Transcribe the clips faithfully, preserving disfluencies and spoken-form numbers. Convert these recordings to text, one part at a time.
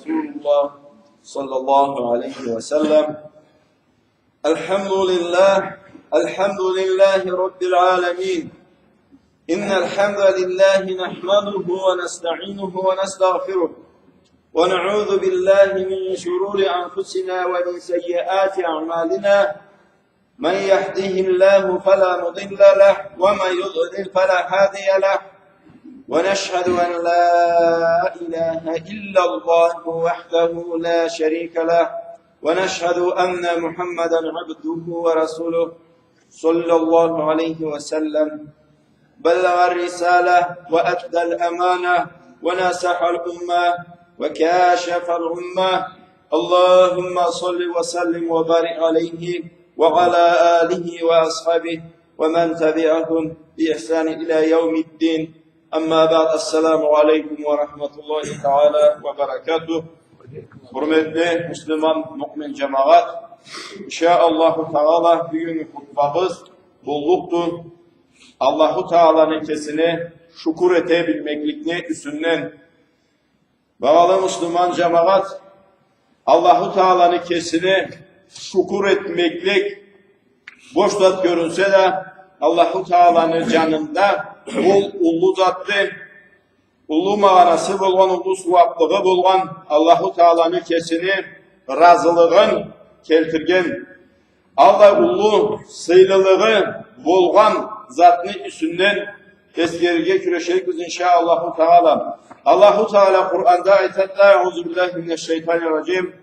رسول الله صلى الله عليه وسلم. الحمد لله، الحمد لله رب العالمين. إن الحمد لله نحمده ونستعينه ونستغفره، ونعوذ بالله من شرور أنفسنا ومن سيئات أعمالنا. من يهده الله فلا مضل له، ومن يضلل فلا هادي له. ونشهد أن لا إله إلا الله وحده لا شريك له، ونشهد أن محمدا عبده ورسوله، صلى الله عليه وسلم. بلغ الرسالة وأدى الأمانة ونصح الأمة وكاشف الغمة. اللهم صل وسلم وبارك عليه وعلى آله وأصحابه ومن تبعهم بإحسان إلى يوم الدين. أما بعد، السلام عليكم ورحمة الله تعالى وبركاته. Хурметли муслиман, муъмин джамагъат, иншаАллаху Таала, бюгюннгю хутбабыз боллукъду Аллаху Тааланы кесине шукур эте билмекликни юсюнден. Багъалы муслиман джамагъат, Аллаху Тааланы кесине шукур этмеклик бош зат кёрюнсе да, Аллаху Тааланы джанында ол уллу затды. Уллу магъанасы болгъан, уллу сууаблыгъы болгъан, Аллаху Тааланы кесини разылыгъын келтирген, аллай уллу сыйлылыгъы болгъан затны юсюнден эсгерирге кюреширикбиз, иншаАллаху Таала. Аллаху Таала Къуранда айтады да: أعوذ بالله من الشيطان الرجيم.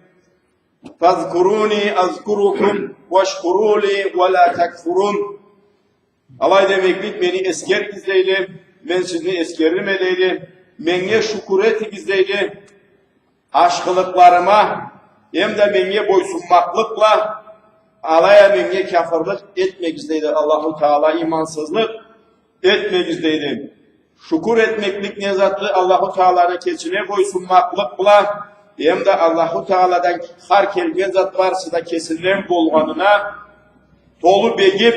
فاذكروني أذكركم واشكروا لي ولا تكفرون. Алай демеклик, мени эсгеригиз, дейди, мен сизни эсгерирме, дейди, меннге шукур этигиз, дейди, ашхылыкъларыма, эмда меннге бойсунмакълыкъ бла, алай а меннге кяфырлыкъ этмегиз, дейди Аллаху Таала, иймансызлыкъ этмегиз, дейди. Шукур этмеклик не затды? Аллаху Тааланы кесине бойсунмакълыкъ бла, эмда Аллаху Тааладан хар келген зат барысы да кесинден болгъанына толу бегип,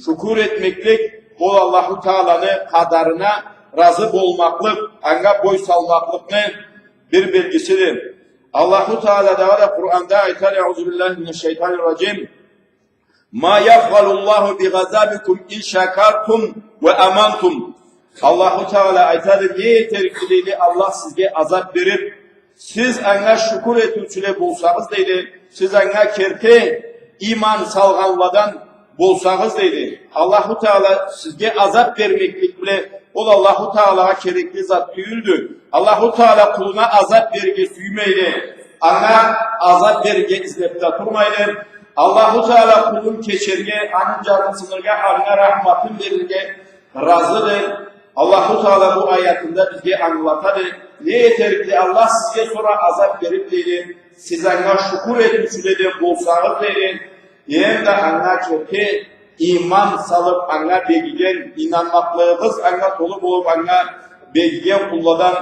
шукур этмеклик, ол Аллаху Тааланы къадарына разы болмакълыкъ, анга бой салмакълыкъны бир белгисиди. Аллаху Таала дагъыда Къуранда айтады: أعوذ بالله من الشيطان الرجيم. ما يفعل الله بعذابكم إن شكرتم وآمنتم. Аллаху Таала айтады: не этерикди, дейди, Аллах сизге азаб берип, сиз анга шукур этиучюле болсагъыз, дейди, сиз анга керти ийман салгъанладан болсагъыз, дейди. Аллаху Таала сизге азаб бермеклик бла, ол Аллаху Таалагъа керекли зат тюйюлдю. Аллаху Таала къулуна азаб берирге сюймейди. Анга азаб берирге излеп да турмайды. Аллаху Таала къулун кечерге, аны джанын сыныргъа, анга рахматын берирге разыды. Аллаху Таала бу аятында бизге ангылатады. Не этерикди, Аллах сизге сора азаб берип, дейди, сиз анга шукур этиучюледен болсагъыз, дейди, эмда анга керти ийман салып, анга бегиген, ийнанмакълыгъыгъыз анга толу болуп, анга бегиген къулладан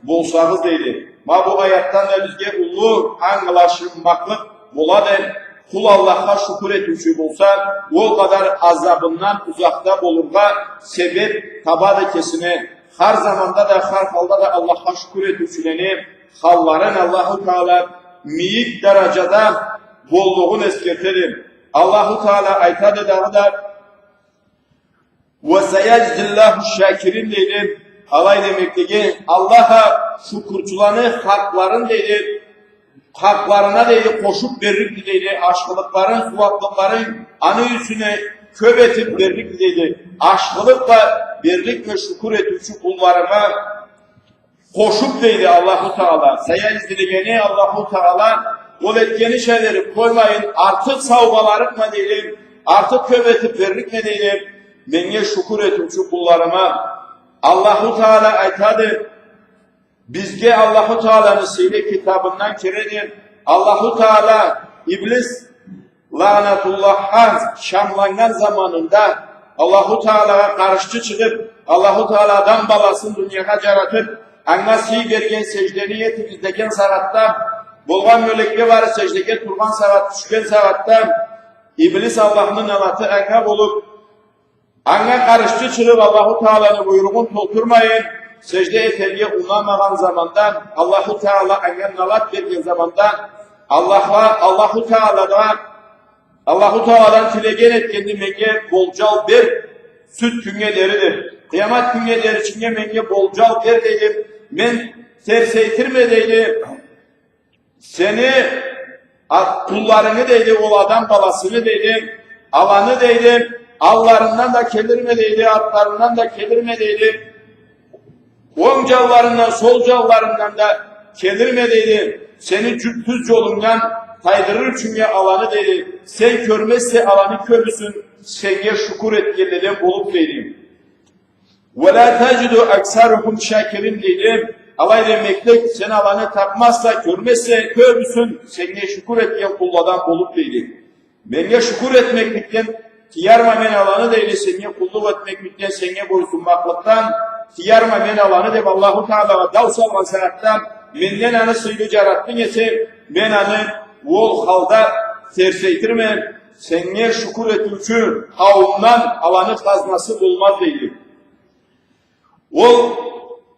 болсагъыз, дейди. Ма бу аятдан да бизге уллу ангылашылмакълыкъ болады. Къул Аллахха шукур этиучю болса, ол къадар азабындан узакъда болургъа себеп табады кесине. Хар заманда да, хар халда да Аллахха шукур этиучюлени халларын Аллаху Таала мийик дараджада боллугъун эсгертеди. Аллаху Таала айтады дагъыда: وسيجزي الله الشاكرين, дейди. Алай демеклиги, Аллах а шукурчуланы хакъларын, дейди, хакъларына, дейди, къошуп берликди, дейди, ашхылыкъларын, сууаблыкъларын аны юсюне кёп этип берликди, дейди. Ашхылыкъ бла берликме шукур этиучю къулларыма къошуп, дейди Аллаху Таала. Саяжзи дегени Аллаху Таала, ол этгени шейлени къоймайын, артыкъ саугъаларыкъма, дейди, артыкъ кёп этип берликме, дейди, меннге шукур этиучю къулларыма. Аллаху Таала айтады, бизге Аллаху Тааланы сыйлы китабындан киреди. Аллаху Таала Иблис лаънатуллахха шамланнган заманында Аллаху Таалагъа къаршчы чыгъып, Аллаху Таала адам баласын дуниягъа джаратып, анга сый берген, сеждени этигиз деген сагъатда, болгъан мёлекле бары сеждеге тургъан сагъат, тюшген сагъатда, Иблис, Аллахны налаты анга болуп, анга къаршчы чыгъып, Аллаху Тааланы буйругъун толтурмайын, Сежде этерге унамагъан заманда, Аллаху Таала анга налат берген заманда, Аллахха, Аллаху Таала да Аллаху Тааладан тилеген этгенди: «Меннге болжал бер, сюд кюннге дери», — деп. «Къыямат кюннге деричиннге меннге болжал бер, — дейди, — мен терсейтирме, — дейди, — сени ат-, къулларынгы, — дейди, — ол адам баласыны, — дейди, — аланы, — дейди, — алларындан да келирме, — дейди, — артларындан да келирме, — дейди. Онг жанларындан, сол жанларындан да келирме, — дейди, — сени жю-, тюз жолунгдан тайдырыр ючюннге аланы, — дейди. — Сен кёрмезсе аланы кёбюсюн сеннге шукур этгенледен болуп», — дейди. «Ва ла таджиду аксарахум шакирин», — дейди. Алай демеклик, сен аланы тапмазса, кёрмезсе, кёбюсюн сеннге шукур этген къулладан болуп, дейди. Меннге шукур этмекликден тыярма мен аланы, дейди, сеннге къуллукъ этмекликден, сеннге бойсунмакълыкъдан тыярма мен аланы, деп Аллаху Таалагъа дау салгъан сагъатда, менден аны сыйлы жаратдынг эсе, мен аны ол халда терсейтирме, сеннге шукур этиучю къауумдан аланы хазнасы болмаз, дейди. Ол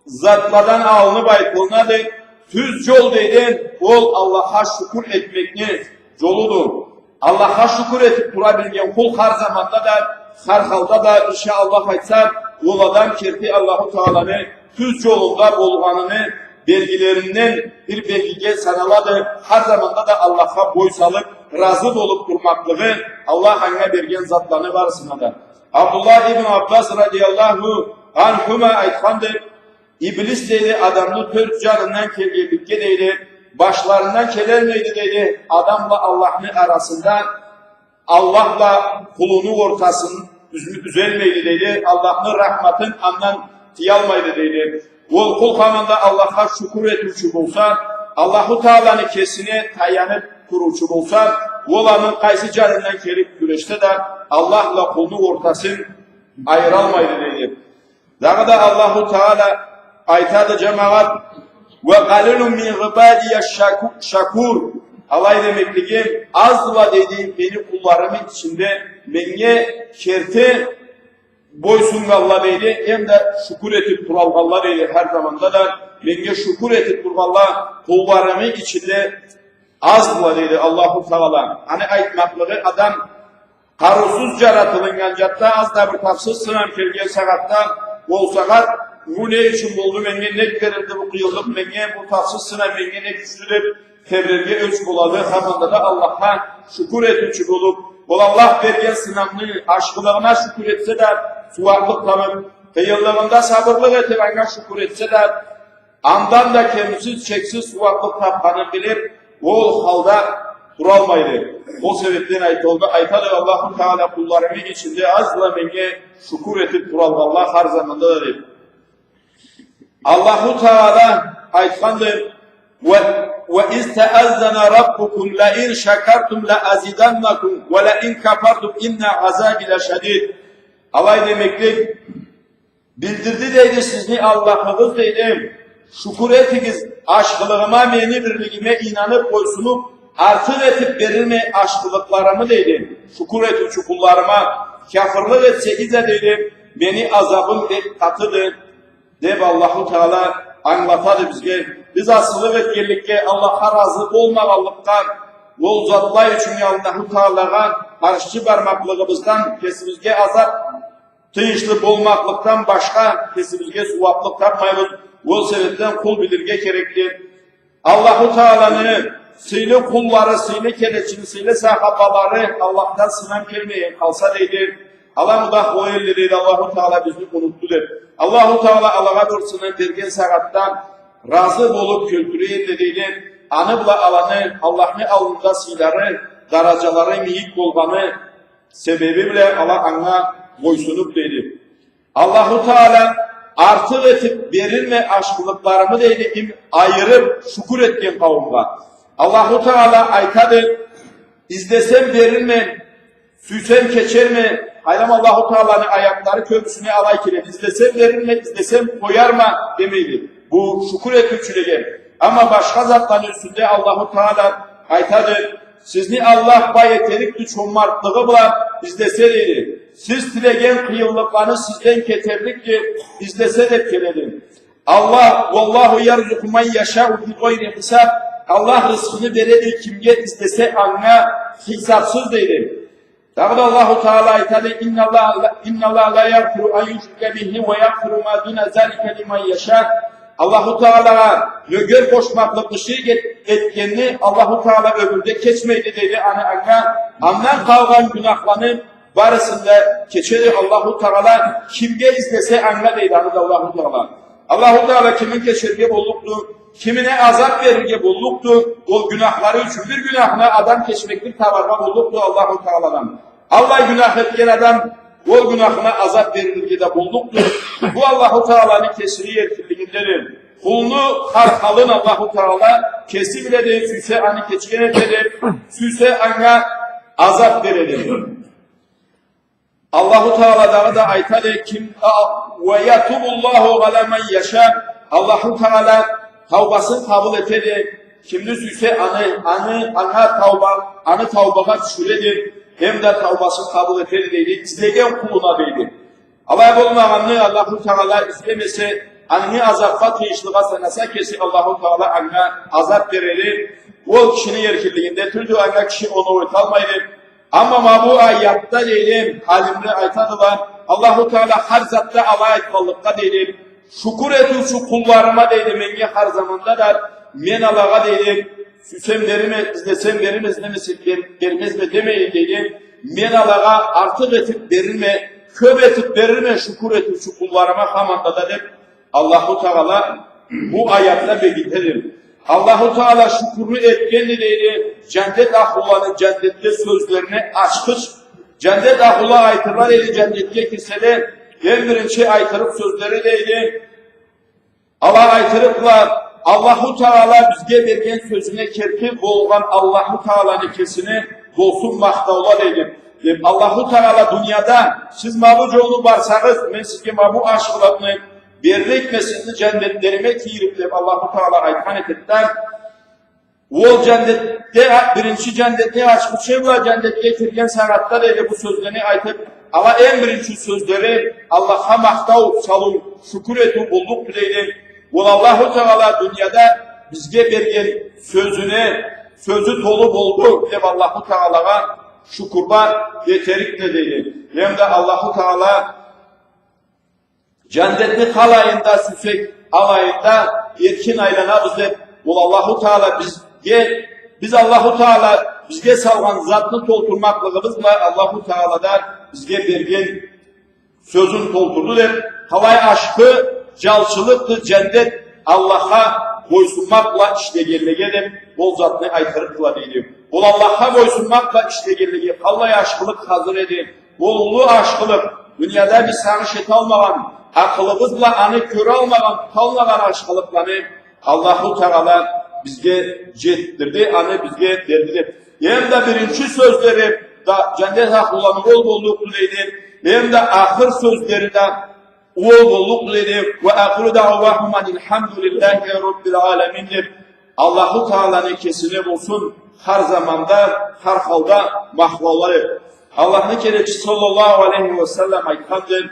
затладан алынып айтылынады. Тюз жол, дейди, ол Аллахха шукур этмекни жолуду. Аллахха шукур этип тура билген къул хар заманда да, хар халда да, иншаАллах айтса, ол адам керти Аллаху Тааланы тюз жолунда болгъаныны белгилеринден бир белгиге саналады. Хар заманда да Аллахха бой салып, разы болуп турмакълыгъы Аллах анга берген затланы барысына да. Абдуллах ибн Аббас радияллаху анхума айтханды: «Иблис, — дейди, — адамны тёрт жанындан келгенликге, — дейди, — башларындан келелмейди, — дейди, — адам бла Аллахны арасында, Аллах бла къулуну ортасын юз-, юзелмейди, — дейди, — Аллахны рахматын андан тыялмайды», — дейди. Ол къул хаманда Аллахха шукур этиучю болса, Аллаху Тааланы кесине таянып туруучу болса, ол аны къайсы жанындан келип кюрешсе да, Аллах бла къулну ортасын айыралмайды, дейди. Дагъыда Аллаху Таала айтады, жамагъат: «Ва къалилун мин ибадия шаку-, шакур». Алай демеклиги, аздыла, дейди, мени къулларымы ичинде меннге керти бойсуннганла, дейди, эм да шукур этип туралгъанла, дейди, хар заманда да меннге шукур этип тургъанла къулларымы ичинде аздыла, дейди Аллаху Таала. Аны айтмакълыгъы, адам къарыусуз жаратылыннган затда аз да бир тафсыз сынам келген сагъатда, ол сагъат, бу не ючюн болду, меннге нек берилди бу къыйынлыкъ, меннге бу тафсыз сынам, меннге нек тюшдю деп тебрерге ёч болады. Хаманда да Аллахха шукур этиучю болуп, ол Аллах берген сынамны ашхылыгъына шукур этсе да, сууаблыкъ табып, къыйынлыгъында сабырлыкъ этип, анга шукур этсе да, андан да кемсиз, чексиз сууаблыкъ тапханын билип, ол халда туралмайды. Ол себепден айтылды, айтады, Аллаху Таала къулларымы ичинде аздыла меннге шукур этип туралгъанла хар заманда да, деп. Аллаху Таала айтханды: «Ва, ва из тааззана раббукум ла ин шакартум ла азиданнакум ва ла ин кафартум инна азаби ла шадид». Алай демеклик, билдирди, дейди, сизни Аллахыгъыз, дейди. Шукур этигиз ашхылыгъыма, мени бирлигиме ийнанып, бойсунуп, артыкъ этип берирме ашхылыкъларымы, дейди, шукур этиучю къулларыма. Кяфырлыкъ этсегиз да, дейди, мени азабым бек къатыды, деп Аллаху Таала ангылатады бизге. Биз асылыкъ этгенликге, Аллахха разы болмагъанлыкъгъа, ол затла ючюн Аллаху Таалагъа къаршчы бармакълыгъыбыздан кесибизге азап, тыйыншлы болмакълыкъдан башха кесибизге сууаблыкъ тапмайбыз. Ол себепден къул билирге керекди. Аллаху Тааланы сыйлы къуллары, сыйлы келечини, сыйлы сахабалары Аллахдан сынам келмейин къалса, дейди, ала мудах бола элле, дейди, Аллаху Таала бизни унутду деп. Аллаху Таала алагъа бир сынам берген сагъатда разы болуп кёлтюре элле, дейди, аны бла аланы Аллахны аллында сыйлары, даражалары мийик болгъаны себеби бла ала анга бойсунуп, дейди. Аллаху Таала артыкъ этип берирме ашхылыкъларымы, дейди, им айырып шукур этген къауумгъа. Аллаху Таала айтады: «Излесем берирме, сюйсем кечерме». Къайдам, Аллаху Тааланы аятлары кёбюсюне алай келеди: «Излесем берирме, излесем къоярма», — демейди. Бу шукур этиучюлеге. Амма башха затланы юсюнде Аллаху Таала айтады: «Сизни Аллах бай этерикди чомартлыгъы бла, излесе», — дейди. «Сиз тилеген къыйынлыкъланы сизден кетерликди, излесе», — деп келеди. Аллах, «Уаллаху ярзукъу ман яшау би гъайри хисаб». Аллах рызкъыны береди кимге излесе анга хисапсыз, дейди. Дагъыда Аллаху Таала айтады: «Инналлаха ла, инналлаха ла ягъфиру ан юшрака бихи ва ягъфиру ма дуна залика лиман яша». Аллаху Таалагъа нёгер къошмакълыкъ иши эт-, этгенни Аллаху Таала ёмюрде кечмейди, дейди, аны анга. Андан къалгъан гюнахланы барысын да кечеди Аллаху Таала, кимге излесе анга, дейди аны да Аллаху Таала. Аллаху Таала кимин кечерге боллукъду, кимине азаб берирге боллукъду, ол гюнахлары ючюн. Бир гюнахны адам кечмекден табаргъа боллукъду Аллаху Тааладан. Аллай гюнах этген адам ол гюнахына азаб берилирге да боллукъду. Бу Аллаху Тааланы кесини эркинлигиндеди. Къулну хар халын Аллаху Таала кеси биледи, сюйсе аны кечген этеди, сюйсе анга азаб береди. Аллаху Таала дагъыда айтады, ким, а, «Ва ятубуллаху аля ман яша». Аллаху Таала таубасын къабыл этеди. Кимни сюйсе аны, аны, анга тауба, аны таубагъа тюшюреди. Эм да таубасын къабыл этеди, дейди, излеген къулуна, дейди. Алай болмагъанны Аллаху Таала излемесе, аны азабха тийишлигъа санаса кеси, Аллаху Таала анга азаб береди. Ол кишини эркинлигинде тюлдю, анга киши оноу эталмайды. Амма ма бу аятда, дейди, алимле айтадыла, Аллаху Таала хар затда алай айтханлыкъгъа, дейди, шукур этиучю къулларыма, дейди, меннге хар заманда да, мен алагъа, дейди, сюйсем берирме, излесем берирме, излемесем бер-, бермезме демейин, дейди. Мен алагъа артыкъ этип берирме, кёп этип берирме шукур этиучю къулларыма хаманда да, деп, Аллаху Таала бу аятда бегитеди. Аллаху Таала шукурну этгенди, дейди, джандет ахлуланы джандетде сёзлерине ачхыч. Джандет ахлула айтырла, дейди, джандетге кирселе, эм биринчи айтырыкъ сёзлери, дейди, ала айтырыкъла, Аллаху Таала бизге берген сёзюне керти болгъан Аллаху Тааланы кесине болсун махтаула, дейди. Деп, Аллаху Таала дунияда сиз ма бу джолну барсагъыз, мен сизге ма бу ашхылыкъны берликме, сизни джандетлериме кийирип, деп Аллаху Таала айтхан этеди да. Ол джандетде, биринчи джандетни ачхычы бла джандетге кирген сагъатда, дейди, бу сёзлени айтып, ала эм биринчи сёзлери Аллахха махтау салыу, шукур этиу боллукъду, дейди. Ол Аллаху Таала дунияда бизге берген сёзюне, сёзю толу болду деп Аллаху Таалагъа шукурла этерикди, дейди. Эм да Аллаху Таала джандетни къалайында сюйсек, алайында эркин айланабыз деп, ол Аллаху Таала бизге, биз Аллаху Таала бизге салгъан затны толтурмакълыгъыбыз бла Аллаху Таала да бизге берген сёзюн толтурду деп, къалай ашхы джалчылыкъды джандет Аллахха бойсунмакъ бла ишлегенлеге деп, ол затны айтырыкъдыла, дейди. Ол Аллахха бойсунмакъ бла ишлегенлеге къалай ашхылыкъ хазыр эди. Ол уллу ашхылыкъ, дунияда биз сагъыш эталмагъан, акъылыбыз бла аны кёралмагъан, туталмагъан ашхылыкъланы Аллаху Таала бизге джетдирди, аны бизге берди деп. Эм да биринчи сёзлери да джандет ахлуланы ол боллукъду, дейди. Эм да ахыр сёзлери да ол боллукъду, дейди. Ва ахиру даъвахум анил хамдулиллахи раббил аламин деп. Аллаху Тааланы кесине болсун хар заманда, хар халда махтаулары. Аллахны келечиси саллаллаху алейхи ва саллам айтханды,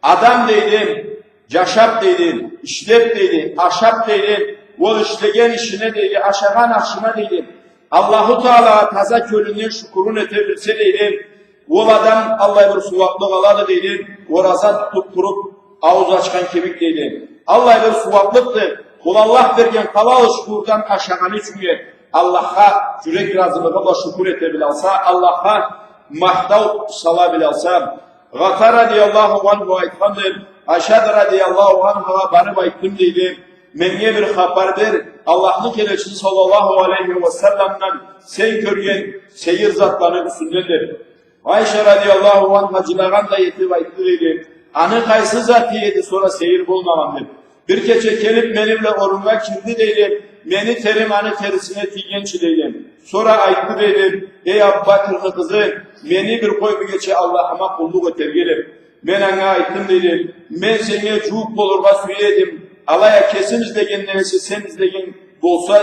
адам, дейди, джашап, дейди, ишлеп, дейди, ашап, дейди, ол ишлеген ишине, дейди, ашагъан ашына, дейди, Аллаху Таалагъа таза кёлюнден шукурун эте билсе, дейди, ол адам аллай бир сууаблыкъ алады, дейди, ораза тутуп туруп, аууз ачхан кибик, дейди. Аллай бир сууаблыкъды. Ол Аллах берген халал шукурдан ашагъаны ючюннге Аллахха джюрек разылыгъы бла шукур эте билалса, Аллахха махтау сала билалса. Гъата радияллаху анху айтханды, Айшат радияллаху анхагъа барып айтдым, дейди, меннге бир хапар бер, Аллахны келечиси саллаллаху алейхи ва салламдан сен кёрген сейир затланы юсюнден, деп. Айша радияллаху анха джылагъан да этип айтды, дейди. Аны къайсы заты эди, сора сейир болмагъан, деп. Бир кече келип, мени бла оруннга кирди, дейди. Мени терим аны терисине тийгенчи, дейди. Сора айтды, дейди, эй, Абу Бакрны къызы, мени бир къой бу кече Аллахыма къуллукъ этерге, деп. Мен анга айтдым, дейди, мен сеннге джууукъ болургъа сюе эдим. Алай а кесим излегенден эсе сен излеген болса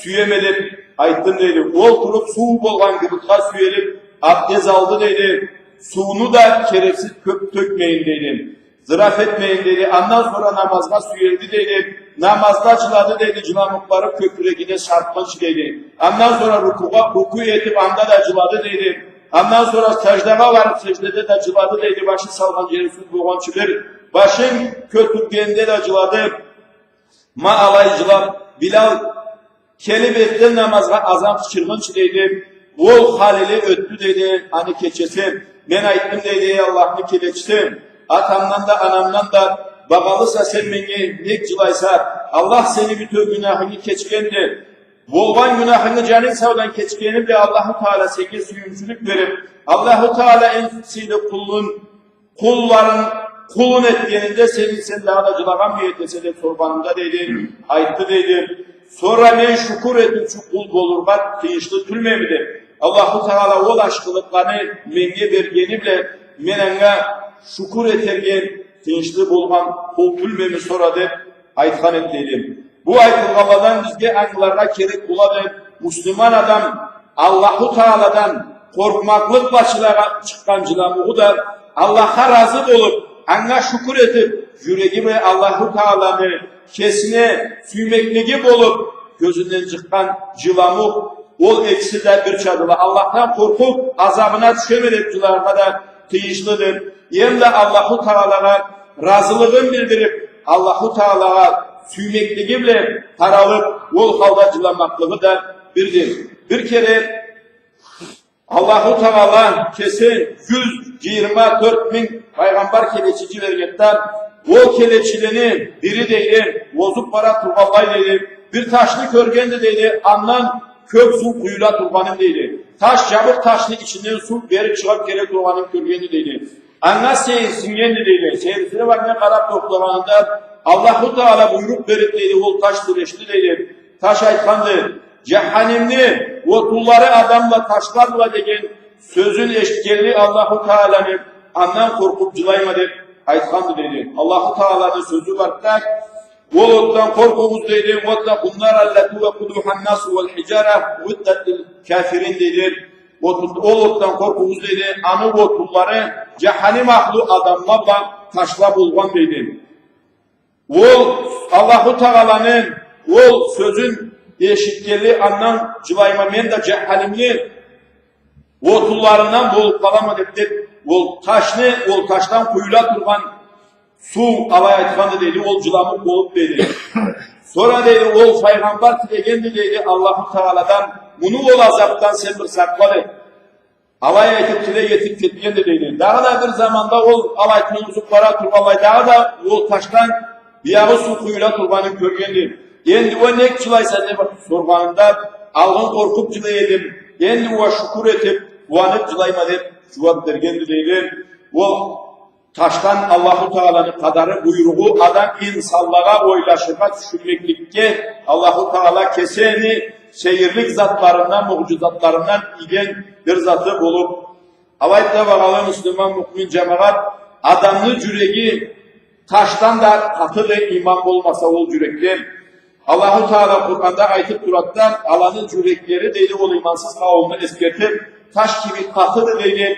сюеме, деп айтдым, дейди. Ол туруп суу болгъан гыбытха сюелип, абдез алды, дейди. Сууну да керексиз кёп тёкмейин, дейди. Зыраф этмейин, дейди. Андан сора намазгъа сюелди, дейди. Намазда джылады, дейди, джыламукълары кёкюрегине чарпхынчы, дейди. Андан сора рукугъа, руку этип, анда да джылады, дейди. Андан сора саждагъа барып, саждада да джылады, дейди. Башын салгъан джери суу болгъанчы бир. Башын кётюргенде да джылады. Ма алай джылап, Билал келип эртден намазгъа азан къычыргъынчы, дейди, ол халили ётдю, дейди, аны кечеси. Мен айтдым, дейди, эй Аллахны келечиси, атамдан да, анамдан да багъалыса сен меннге, нек джылайса? Аллах сени бютеу гюнахынгы кечгенди. Болгъан гюнахынгы джанынг саудан кечгени бла Аллаху Таала сеннге сюйюмчюлюк берип, Аллаху Таала эм сыйлы къулун къулларын къулун этгенинде сени, сен дагъыда джылагъанмы этесе деп соргъанымда, дейди, айтды, дейди. Сора мен шукур этиучю къул болургъа тыйыншлы тюлмеми деп, Аллаху Таала ол ашхылыкъланы меннге бергени бла мен анга шукур этерге тыйыншлы болгъан къул тюлмеми сора деп айтхан эди, дейди. Бу айтылгъанладан бизге ангыларгъа керек болады, муслиман адам Аллаху Тааладан къоркъмакълыкъ бла чылагъа-, чыкъгъан джыламугъу да, Аллахха разы болуп, анга шукур этип, джюреги бла Аллаху Тааланы кесине сюймеклиги болуп, кёзюнден чыкъгъан джыламукъ, ол экиси да бирчадыла. Аллахдан къоркъуп, азабына тюшеме деп джыларгъа да тыйыншлыды. Эм да Аллаху Таалагъа разылыгъын билдирип, Аллаху Таалагъа сюймеклиги бла таралып, ол халда джыламакълыгъы да бирди. Бир кере Аллаху Таала кеси джюз джыйырма тёрт минг пайгъамбар келечи джибергенди. Ол келечилени бири, дейди, озуп бара тургъанлай, дейди, бир ташны кёргенди, дейди, андан кёп суу къуюла тургъанын, дейди. Таш, джабыкъ ташны ичинден суу берип чыгъып келе тургъанын кёргенди, дейди. Анга сейирсиннгенди, дейди. Сейирсинип, анга къарап тохтагъанында Аллаху Таала буйрукъ берип, дейди, ол таш сёлешди, дейди. Таш айтханды: «Джаханимни отунлары адамла ташладыла деген сёзюн эшитгенли Аллаху Тааланы, андан къоркъуп джылайма», — деп айтханды, дейди. Аллаху Тааланы сёзю барды да: «Ол отдан къоркъугъуз, — дейди, — واتقوا النار التي وقودها الناس والحجارة أعدت للكافرين», — дейди. Отун-, ол отдан къоркъугъуз, дейди, аны отунлары джаханим ахлу адамла бла ташла болгъан, дейди. Ол Аллаху Тааланы ол сёзюн эшитгенли андан джылайма мен да джаханимни отунларындан болуп къалама деп, деп, ол ташны, ол ташдан къуюла тургъан суу алай айтханды, дейди, ол джыламукъ болуп, дейди. Сора, дейди, ол пайгъамбар тилегенди, дейди, Аллаху Тааладан: «Муну ол азапдан сен бир сакъла», — деп. Алай айтып, тилек этип кетгенди, дейди. Дагъыда бир заманда ол алай тынгызып бара тургъанлай, дагъыда ол ташдан биягъы суу къуюла тургъанын кёргенди. «Энди уа нек джылайса?» — деп соргъанында, «Алгъын къоркъуп джылай эдим, энди уа шукур этип, къууанып джылайма», — деп джууап бергенди, дейди. Ол ташдан Аллаху Тааланы къадары, буйругъу адам инсанлагъа ойлашыргъа, тюшюнмекликге Аллаху Таала кесини сейирлик затларындан, муъджизатларындан ийген бир заты болуп. Алайды да, багъалы муслиман, муъмин джамагъат, адамны джюреги ташдан да къатыды, иман болмаса ол джюрекде. Аллаху Таала Къуранда айтып турады да, аланы джюреклери, дейди, ол имансыз къауумну эсгертип, таш кибик къатыды, дейди,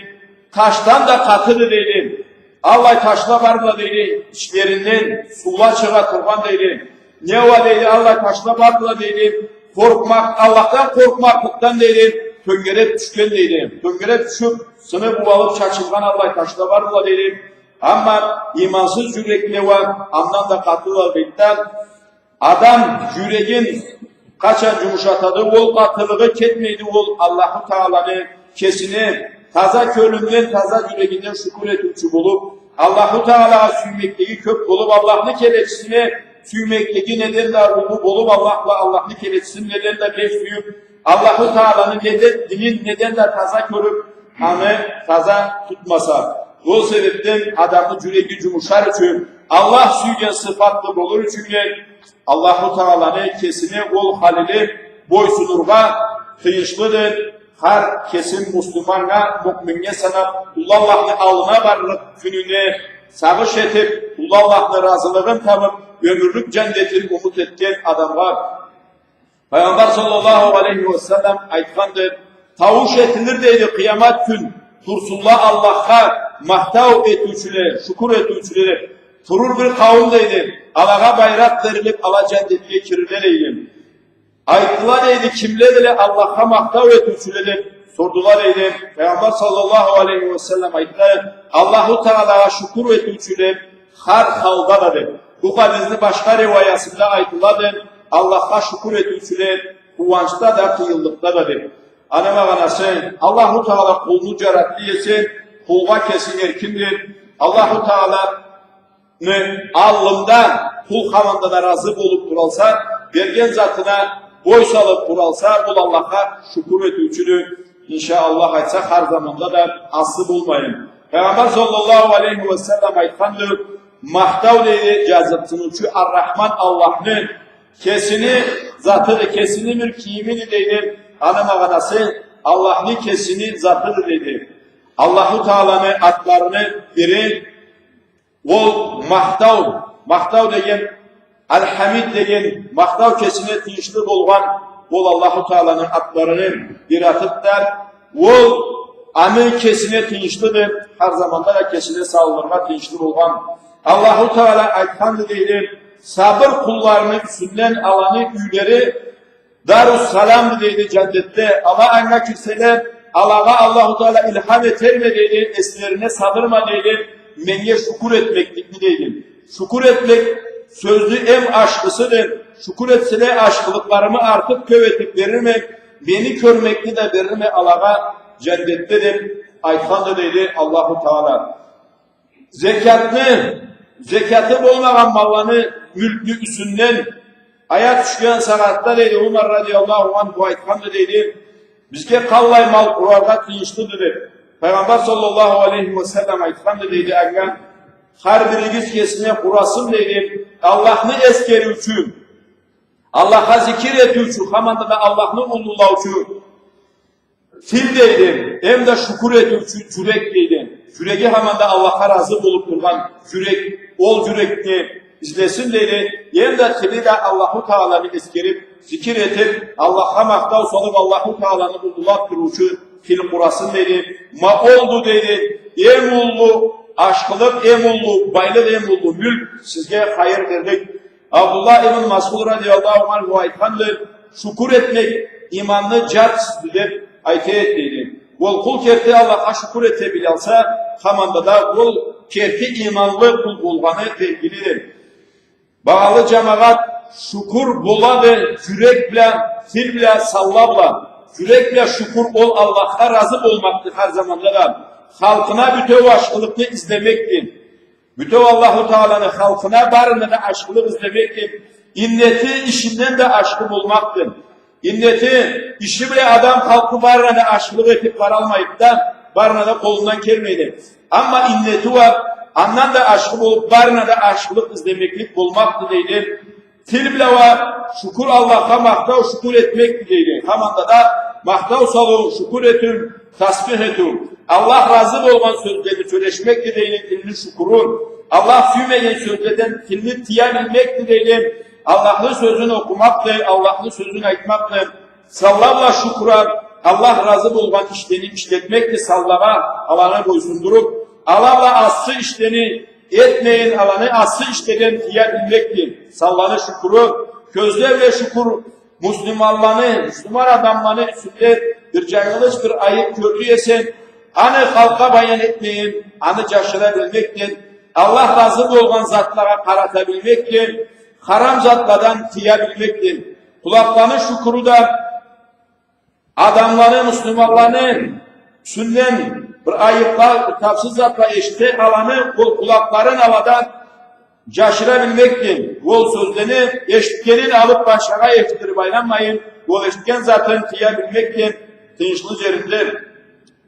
ташдан да къатыды, дейди. Аллай ташла бардыла, дейди, ичлеринден суула чыгъа тургъан, дейди. Не уа, дейди, аллай ташла бардыла, дейди, къоркъмакъ-, Аллахдан къоркъмакълыкъдан, дейди, тёнгереп тюшген, дейди. Тёнгереп тюшюп, сынып, ууалып, чачылгъан аллай ташла бардыла, дейди. Амма имансыз джюрекле уа андан да къатыдыла, дейди да. Адам джюрегин къачан джумушатады, ол къатылыгъы кетмейди, ол Аллаху Тааланы кесине таза кёлюнден, таза джюрегинден шукур этиучю болуп, Аллаху Таалагъа сюймеклиги кёп болуп, Аллахны келечисине сюймеклиги неден да уллу болуп, Аллах бла Аллахны келечисин неден да бек сюйюп, Аллаху Тааланы неден, динин неден да таза кёрюп, аны таза тутмаса. Ол себепден адамны джюреги джумушар ючюн, Аллах сюйген сыфатлы болур ючюн да, Аллаху Тааланы кесине ол халили бойсунургъа тыйыншлыды. Хар кесим муслиманнга, муъминнге санап, Уллу Аллахны аллына барлыкъ кюнюне сагъыш этип, Уллу Аллахны разылыгъын табып, ёмюрлюк джаннетин умут этген адамгъа. Пайгъамбар саллаллаху алейхи ва саллам айтханды: «Таууш этилир, — дейди, — къыямат кюн, турсунла Аллахха махтау этиучюле, шукур этиучюле, Турур бир къауум, дейди, алагъа байракъ берилиб, ала джандетге кириле, дейди. Айтдыла, дейди, кимледиле Аллахха махтау этиучюле деб сордула, дейди. Пайгъамбар саллаллаху алейхи ва саллам айтды, Аллаху Таалагъа шукур этиучюле хар халда да, деб. Бу хадисни башха риуаясында айтылады, Аллахха шукур этиучюле къууанчда да, къыйынлыкъда да, деб. Аны магъанасы, Аллаху Таала къулну джаратды эсе, къулгъа кеси эркинди. Аллаху Таала аллында къул хаманда да разы болуб туралса, берген затына бой салыб туралса, ол Аллахха шукур этиучюдю. ИншаАллах айтса, хар заманда да асы болмайын. Пайгъамбар саллаллаху алейхи ва саллам айтханды, махтау, дейди, джазыкъсыныучу Ар-Рахман Аллахны кесини затыды, кесини бир кийимиди, дейди. Аны магъанасы Аллахны кесини затыды, дейди. Аллаху Тааланы атларыны бири ол махтау, махтау деген, Аль-Хамид деген, махтау кесине тийишли болгъан, ол Аллаху Тааланы атларыны бир атыды да, ол аны кесине тийишлиди, хар заманда да кесине салыныргъа тийишли болгъан. Аллаху Таала айтханды, дейди, сабыр къулларыны юсюнден аланы юйлери Дарус Саламды, дейди, джандетде. Ала анга кирселе, алагъа Аллаху Таала илхам этерме, дейди, эслерине салырма, дейди, меннге шукур этмекликни, дейди. Шукур этмек сёзню эм ашхысыды. Шукур этселе, ашхылыкъларымы артыб кёб этиб берирме, мени кёрмекни да берирме алагъа джандетде, деб айтханды, дейди, Аллаху Таала. Зекятны, зекяты болмагъан малланы, мюлкню юсюнден аят тюшген сагъатда, дейди, Умар радияллаху анху айтханды, дейди, бизге къаллай мал къураргъа тийишлиди, деб. Пайгъамбар саллаллаху алейхи ва саллам айтханды, дейди, анга, хар биригиз кесине къурасын, дейди, Аллахны эсгериучю, Аллахха зикир этиучю, хаманда да Аллахны уллулаучу тил, дейди, эм да шукур этиучю джюрек, дейди. Джюреги хаманда Аллахха разы болуб тургъан джюрек, ол джюрекни излесин, дейди. Эм да тили да Аллаху Тааланы эсгериб, зикир этиб, Аллахха махтау салыб, Аллаху Тааланы уллулаб туруучу тил къурасын, дейди. Ма олду, дейди, эм уллу ашхылыкъ, эм уллу байлыкъ, эм уллу мюлк, сизге хайыр берлик. Абдуллах ибн Масъуд радияллаху анху айтханды, шукур этмек иманны джартысыды, деб айта эди, дейди. Ол къул керти Аллахха шукур эте билалса, хаманда да ол керти иманлы къул болгъаны белгилиди. Багъалы джамагъат, шукур болады джюрек бла, тил бла, салла бла. Джюрек бла шукур ол Аллахха разы болмакъды хар заманда да. Халкъына бютеу ашхылыкъны излемекди. Бютеу Аллаху Тааланы халкъына барына да ашхылыкъ излемекди. Иннети ишинден да ашхы болмакъды. Иннети иши бла адам халкъны барына да ашхылыкъ этиб баралмайды да, барына да къолундан келмейди. Амма иннети уа андан да ашхы болуб, барына да ашхылыкъ излемеклик болмакъды, дейди. Тил бла уа шукур Аллахха махтау, шукур этмекди, дейди. Хаманда да махтау салыу, шукур этиу, тасбих этиу. Аллах разы болгъан сёзлени сёлешмекди, дейди, тилни шукуру. Аллах сюймеген сёзледен тилни тыя билмекди, дейди. Аллахны сёзюн окъумакъды, Аллахны сёзюн айтмакъды. Салла бла шукур а Аллах разы болгъан ишлени ишлетмекди, саллагъа аланы бойсундуруб, ала бла ассы ишлени этмейин, аланы ассы ишледен тыя билмекди. Салланы шукуру, кёзле бла шукур, муслиманланы, муслиман адамланы юсюнде бир джангылыш, бир айыб кёрдю эсе, аны халкъгъа баян этмейин, аны джашыра билмекди. Аллах разы болгъан затлагъа къарата билмекди, харам затладан тыя билмекди. Къулакъланы шукуру да адамланы, муслиманланы юсюнден бир айыбла, бир тапсыз затла эшитсе, аланы, ол къулакъларын аладан джашыра билмекди. Ол сёзлени эшитгенин алыб башхагъа эшитдириб айланмайын, ол эшитген затын тыя билмекди, тыйыншлы джеринде.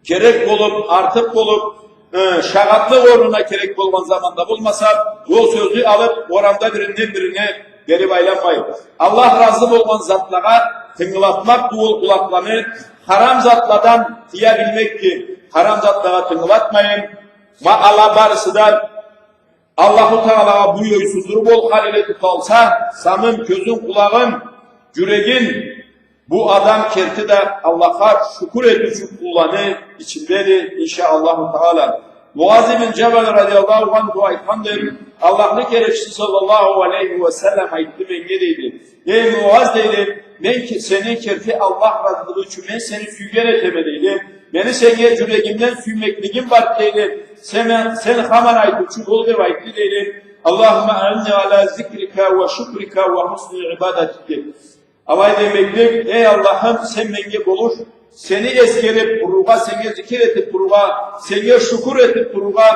Керек болуб, артыкъ болуб, э, шагъатлыкъ орнуна керек болгъан заманда болмаса, ол сёзню алыб, орамда биринден бирине бериб айланмай. Аллах разы болгъан затлагъа тынгылатмакъды ол къулакъланы, харам затладан тыя билмекди, харам затлагъа тынгылатмайын. Ма ала барысы да Аллаху Таалагъа бой-бойсундур бол халиле туталса, санын, кёзюн, къулагъын, джюрегин, бу адам керти да Аллахха шукур этиучю къулланы ичиндеди, иншаАллаху Таала. Муаз ибн Джабал радияллаху анху айтханды: Аллахны келечиси саллаллаху алейхи ва саллам айтды меннге, дейди: «Эй, Муаз, — дейди, — мен ке-, сени керти Аллах разылыгъы ючюн мен сени сюйген этеме, — дейди. — Мени сеннге джюрегимден сюймеклигим бар, — дейди. — Сен, сен хаман айтыучу бол», — деб айтды, дейди. «Аллахумма аинни аля зикрика ва шукрика ва хусни ибадатик», — деб. Алай демеклик: «Эй Аллахым, сен меннге болуш сени эсгериб турургъа, сеннге зикир этиб турургъа, сеннге шукур этиб турургъа,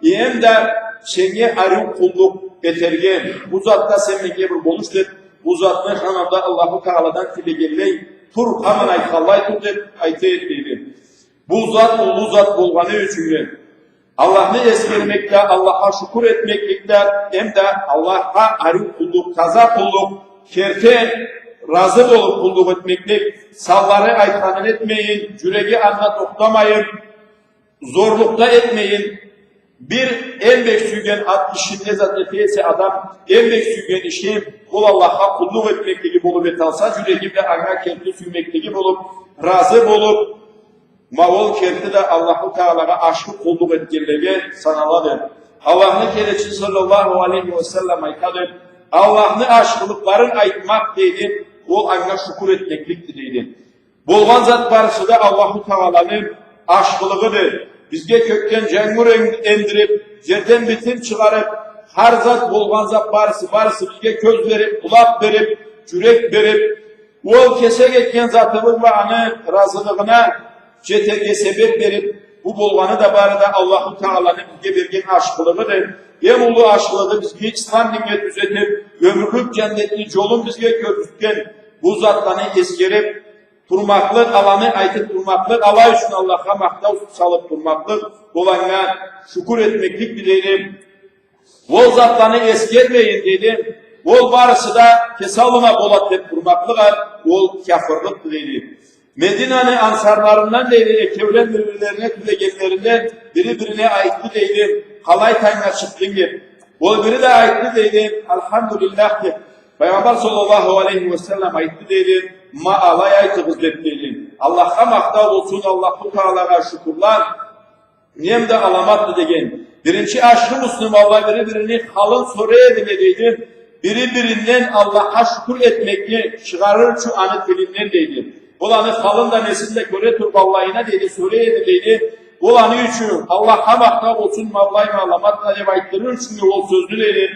эм да сеннге ариу къуллукъ этерге. Бу затда сен меннге бир болуш», — деб, бу затны хаманда Аллаху Тааладан тилегенлей, тур, хаман айтханлай тур, деб айта эди, дейди. Бу зат уллу зат болгъаны ючюн, Аллахны эсгермек да, Аллахха шукур этмеклик да, эм да Аллахха ариу къуллукъ, таза къуллукъ, керти разы болуб къуллукъ этмеклик, санлары айтханын этмейин, джюреги анга тохтамайын, зорлукъ да этмейин. Бир эм бек сюйген ат-, ишин не зат эте эсе адам, эм бек сюйген иши ол Аллахха къуллукъ этмеклиги болуб эталса, джюреги бла анга керти сюймеклиги болуб, разы болуб, ма ол керти да Аллаху Таалагъа ашхы къуллукъ этгенлеге саналады. Аллахны келечиси саллаллаху алейхи ва саллам айтады: «Аллахны ашхылыкъларын айтмакъ, — дейди, — ол анга шукур этмекликди», — дейди. Болгъан зат барысы да Аллаху Тааланы ашхылыгъыды. Бизге кёкден джангур эн-, эндириб, джерден битим чыгъарыб, хар зат, болгъан зат барысы, барысы бизге кёз бериб, къулакъ бериб, джюрек бериб, ол кесек этген затыбыз бла аны разылыгъына джетерге себеб бериб, бу болгъаны да бары да Аллаху Тааланы бизге берген ашхылыгъыды. Эм уллу ашхылыгъы бизге ислам динге тюзетиб, ёмюрлюк джаннетни джолун бизге кёргюзтген бу затланы эсгериб турмакълыкъ, аланы айтыб турмакълыкъ, ала ючюн Аллахха махтау салыб турмакълыкъ, ол анга шукур этмекликди, дейди. Ол затланы эсгермейин, дейди, ол барысы да кеси аллына болад деб турмакълыкъ а, ол кяфырлыкъды, дейди. Мединаны ансарларындан, дейди, экеулен бир-бирлерине тюбегенлеринде бири бирине айтды, дейди: «Къалай тангнга чыкъдынг?» — деб. Ол бири да айтды, дейди: «Альхамдулиллах», — деб. Пайгъамбар саллаллаху алейхи ва саллам айтды, дейди: «Ма алай айтыгъыз», — деб, дейди. Аллахха махтау болсун, Аллаху Таалагъа шукурла, нем да аламатды деген. Биринчи ашхы муслиманла бири-бирини халын сорай эдиле, дейди. Бири-биринден Аллахха шукур этмекни чыгъарыр ючюн аны тилинден, дейди. Ол аны халын да, несин да кёре тургъанлайына, дейди, сорай эди, дейди. Ол аны ючюн Аллахха махтау болсун, ма былай аламатла деб айтдырыр ючюн ол сёзню, дейди.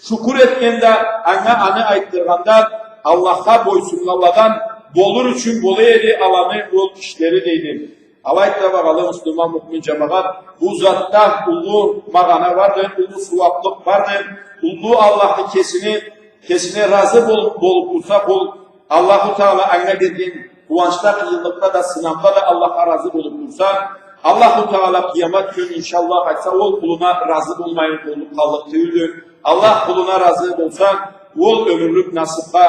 Шукур этген да, анга аны айтдыргъан да Аллахха бойсуннганладан болур ючюн бола эди аланы ол ишлери», — дейди. Алайды да, багъалы муслиман, муъмин джамагъат, бу затда уллу магъана барды, уллу сууаблыкъ барды, уллу Аллахны кесини, кесине разы бол-, болуб турса къул, Аллаху Таала анга берген къууанчда, къыйынлыкъда да, сынамда да Аллахха разы болуб турса, Аллаху Таала къыямат кюн, иншаллах, айтса, ол къулуна разы болмайын къуллукъ къаллыкъ тюйюлдю. Аллах къулуна разы болса, ол ёмюрлюк насыбха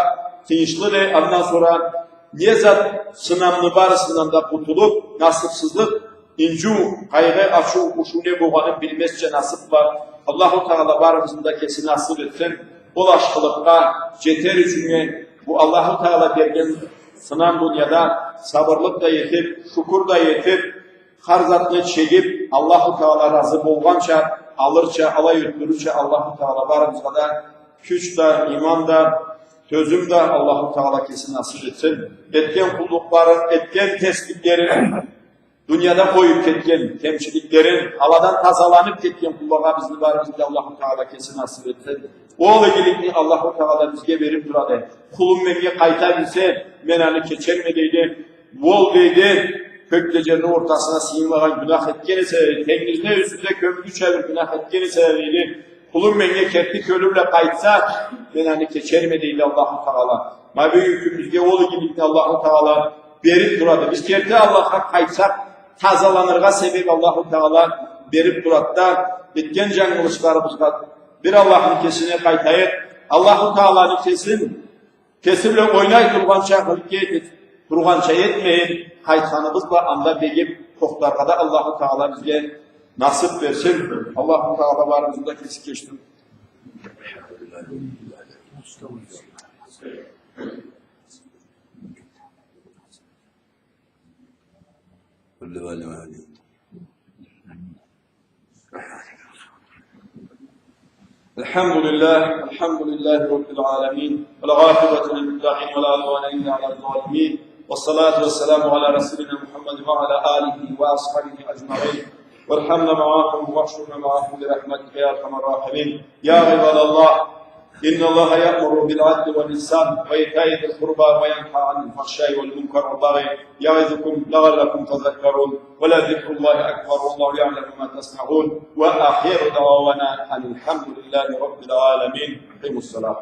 тыйыншлыды. Андан сора не зат сынамны барысындан да къутулуб, насыбсызлыкъ, инджиу, къайгъы, ачыу, ушуу не болгъанын билмезча насыб бла. Аллаху Таала барыбызны да кеси насыб этсин. Ол ашхылыкъгъа джетер ючюннге бу Аллаху Таала берген сынам дунияда сабырлыкъ да этиб, шукур да этиб, хар затны чегиб, Аллаху Таала разы болгъанча, алырча, алай ётдюрюрча Аллаху Таала барыбызгъа да кюч да, иман да, тёзюм да Аллаху Таала кеси насыб этсин. Этген къуллукъларын, этген терсликлерин, дунияда къоюб кетген кемчиликлерин, аладан тазаланыб кетген къуллагъа бизни барыбызны да Аллаху Таала кеси насыб этсин. Ол игиликни Аллаху Таала бизге бериб турады. Къулум меннге къайта билсе, мен аны кечерме, дейди. Ол, дейди, кёк бла джерни ортасына сыйынмагъан гюнах этген эсе, тенгизни юсюнде кёмюлгюча бир гюнах этген эсе, дейди, къулум меннге керти кёлю бла къайтса, мен аны кечерме, дейди Аллаху Таала. Ма бюгюн кюн бизге ол игиликни Аллаху Таала бериб турады. Биз керти Аллахха къайтсакъ, тазаланыргъа себеб Аллаху Таала бериб турады да, этген джангылышларыбызгъа бир Аллахны кесине къайтайыкъ. Аллаху Тааланы кесин Кеси бла ойнай тургъанча, хыликке эт-, тургъанча этмейин, къайтханыбыз бла анда бегиб тохтаргъа да Аллаху Таала бизге насыб берсин. Аллаху Таала барыбызны да кеси кечсин. الحمد لله، الحمد لله رب العالمين، والعاقبة للمتقين، ولا عدوان إلا على الظالمين، والصلاة والسلام على رسولنا محمد وعلى آله وأصحابه أجمعين، وارحمنا معهم واحشرنا معهم برحمتك يا أرحم الراحمين. يا عباد الله، إن الله يأمر بالعدل والإحسان وإيتاء ذي القربى وينهى عن الفحشاء والمنكر والبغي يعظكم لعلكم تذكرون، ولذكر الله أكبر والله يعلم ما تصنعون، وآخر دعوانا أن الحمد لله رب العالمين. أقيموا الصلاة.